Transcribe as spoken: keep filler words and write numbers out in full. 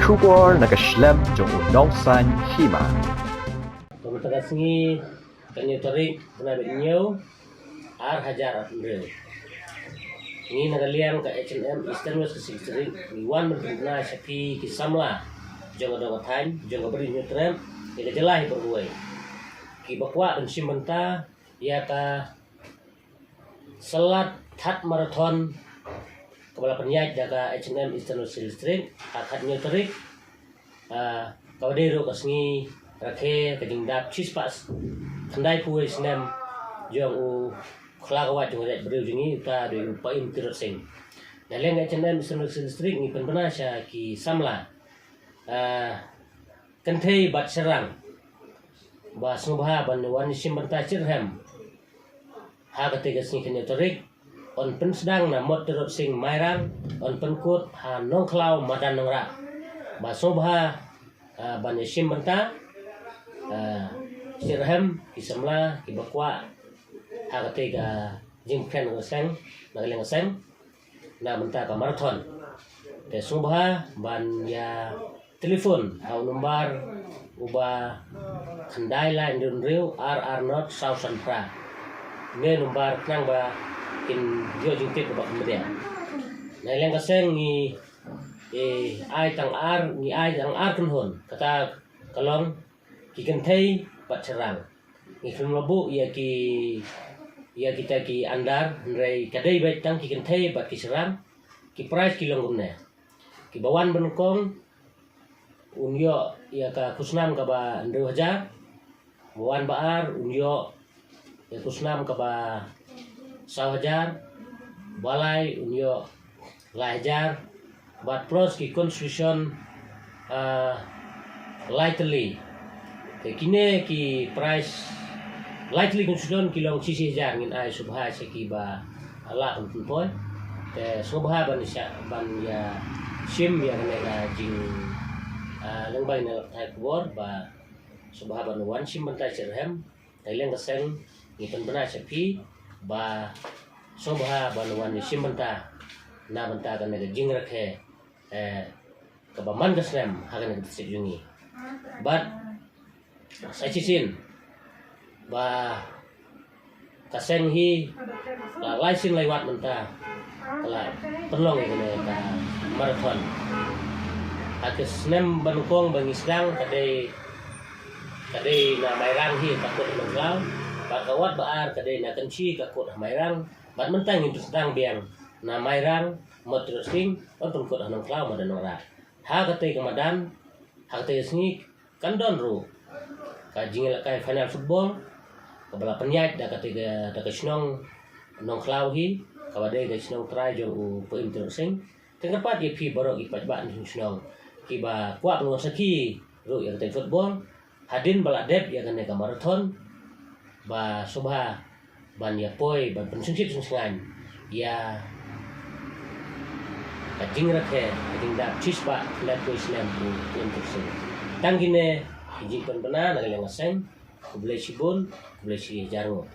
Khubor na ka shlem jong u Nongsaiñ Hima. Ka mynta ka sngi, ka hynñiew tarik, bnai ba hynñiew, ar hajar arphew hynriew. Ngi na ka liang ka H N M Eastern West Khasi District, ngi wan ban pynbna sha phi ki samla jong ka dong ka thaiñ, jong ka Bri Hynñiewtrep, ïa ka jylla hi baroh kawei, kiba kwah ban shim bynta ïa ka Salad Thad Marathon kaba la pynïaid da ka H N M Eastern West Khasi District ha ka hynñiew tarik, ah, kaba dei ruh ka sngi rakhe ka jingdap shispah khyndai phew wei snem jong u khlawait jong ka jaitbynriew jong ngi, uta dei u Paiem Tirot Sing. Na liang ka H N M Eastern West Khasi District ngi pynbna sha ki samla, ah, kynthei bad shynrang ba sngewbha ban wan shim bynta shitrhem ha katei ka sngi ka hynñiew tarik, yn pynsdang na Mot Tirot Sing Mairang, yn pynkut ha Nongkhlaw madan Nongrah. Ba sngewbha, ah, ban ïa shim bynta, ah, shitrhem ki samla kiba kwah ha katei ka jingpynkhreh na ka seng, na ka liang ka seng, na bynta ka marathon. Te sngewbha ban ïa telephone ha u nombar uba khyndai lai hynriew hynriew ar ar not saw san phra. Ne nombar khnang ba kin ïoh jingtip kaba kham bniah. Na liang ka seng ngi, eh, ai tang ar, ngi ai tang ar kynhun, kata ka long ki kynthei bad shynrang. Ngi khlem la buh ïa ki, ïa kita ki under, hynrei ka dei beit tang ki kynthei bad ki shynrang. Ki prize ki long kumne. Kiba wan ba nyngkong un ïoh ïa ka khusnam kaba hynriew hajar. Ba wan ba ar un ïoh ïa ka khusnam kaba saw hajar. Ba lai un ïoh lai hajar, bad plus ki consolation, ah, lai tylli. Te kine ki prize lai tylli consolation ki long shi shi hajar, ngin ai sngewbha sha kiba lah ban pynpoi. Te sngewbha ban ïa, ban ïa shim ïa kane ka jing, ah, lyngba kane ka thaiñ khubor, ba sngewbha ban wan shim bynta shitrhem. Na liang ka seng ngi pynbna sha phi ba sngewbha ban wan ïa shim bynta na bynta kane ka jingrakhe, eh, kaba man ka snem ha kane ka district jong ngi. Bad sa shisien ba ka seng hi la lai sien lai wat mynta ka la pynlong ïa kane ka marathon. Ha ka snem ba nyngkong ba ngi sdang ka dei, ka dei na Mairang hi ka kut ha Nongkhlaw, bad ka wat ba ar ka dei na Kynshi ka kut ha Mairang, bad mynta ngin pynsdang biang na Mairang, Mot Tirot Sing, ban pynkut ha Nongkhlaw madan Nongrah. Ha katei ka madan, ha katei ka sngi, kan don ruh ka jingïalehkai final football kaba la pynïaid da katei ka, da ka shnong Nongkhlaw hi, kaba dei ka shnong trai jong u Paiem Tirot Sing. Te nga kyrpad ïa phi baroh ki paidbah na shnong kiba kwah ban wan sakhi ruh ïa katei football hadien ba la dep ïa kane ka marathon, ba sngewbha ban ïa poi ban pynsngewsih sngewsih ïa ka jingrakhe ka jingdap shispah khyndai phew snem u Paiem Tirot Sing. Tang kine ki jingpynbna na ka liang ka seng. Khublei shibun, khublei shi hajar nguh.